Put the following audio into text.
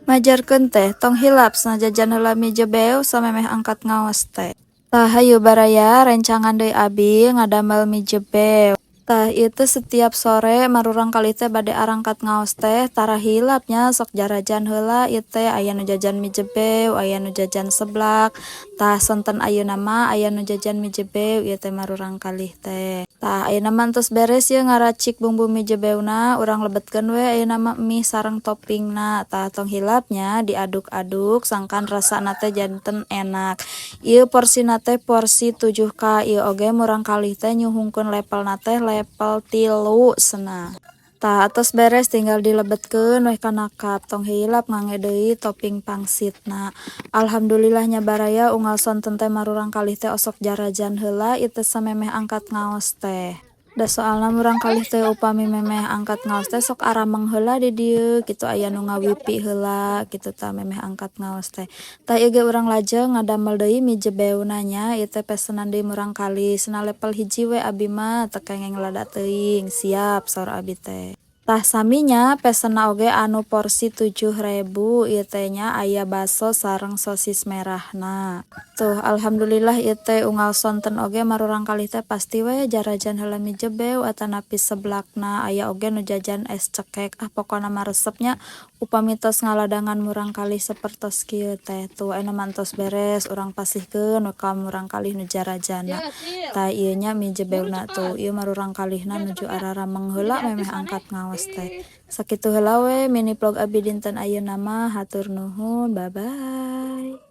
Majarkeun teh, tong hilap jajan heula mie jebew samemeh angkat ngaos teh. Tah, hayu baraya, rencangan deui abi ngadamel mie jebew. Tah, ieu teh setiap sore marurang kalih teh bade arangkat ngaos teh tara hilap nya, sok jarajan heula ieu teh. Aya nu jajan mie jebew, aya nu jajan seblak. Tah, sonten ayeuna mah aya nu jajan mie jebew ieu teh marurang kalih teh. Tah, ayeuna mah entos beres ye ngaracik bumbu mie jebewna, urang lebetkeun we ayeuna mah mie sareng toppingna. Tah, tong hilap nya diaduk-aduk sangkan rasana teh janten enak. Ieu porsina teh porsi 7K, ieu oge murang kalih teh nyuhungkeun levelna teh level 3 cenah. Tah, atos beres, tinggal dilebetkeun we kana cup. Tong hilap ngangge deui topping pangsitna. Alhamdulillah nya baraya, unggal sonten teh marurang kalih teh osok jarajan heula ieu teh samemeh angkat ngaos teh. Da soalna murang kalih teh upami memeh angkat ngaos teh sok arameng heula di dieu kitu, aya nu ngawipi heula kitu tah memeh angkat ngaos teh. Tah, ieu ge urang lajeng ngadamel deui mie jebewna nya, ieu teh pesenan deui murang kalih. Cenah level 1 we abi mah, teu kenging lada teuing, siap saur abi teh. Tah, sami nya pesenna oge anu porsi 7.000 ieu teh nya, aya baso sareng sosis merahna. Tuh, alhamdulillah ieu teh unggal sonten oge marurang kalih teh pasti we jarajan heula mie jebew atanapi seblakna, aya oge nu jajan es cekek. Ah, pokona mah resep nya upami tos ngaladangan murang kalih sapertos kieu teh. Tuh, ayeuna mah entos beres, urang pasihkeun we ka murang kalih nu jarajanna. Tah, ieu nya mie jebewna tuh, ieu marurang kalihna nuju ararameng heula memeh angkat ngaos teh. Sakitu heula we mini vlog abi dinten ayeuna mah, hatur nuhun, bye bye.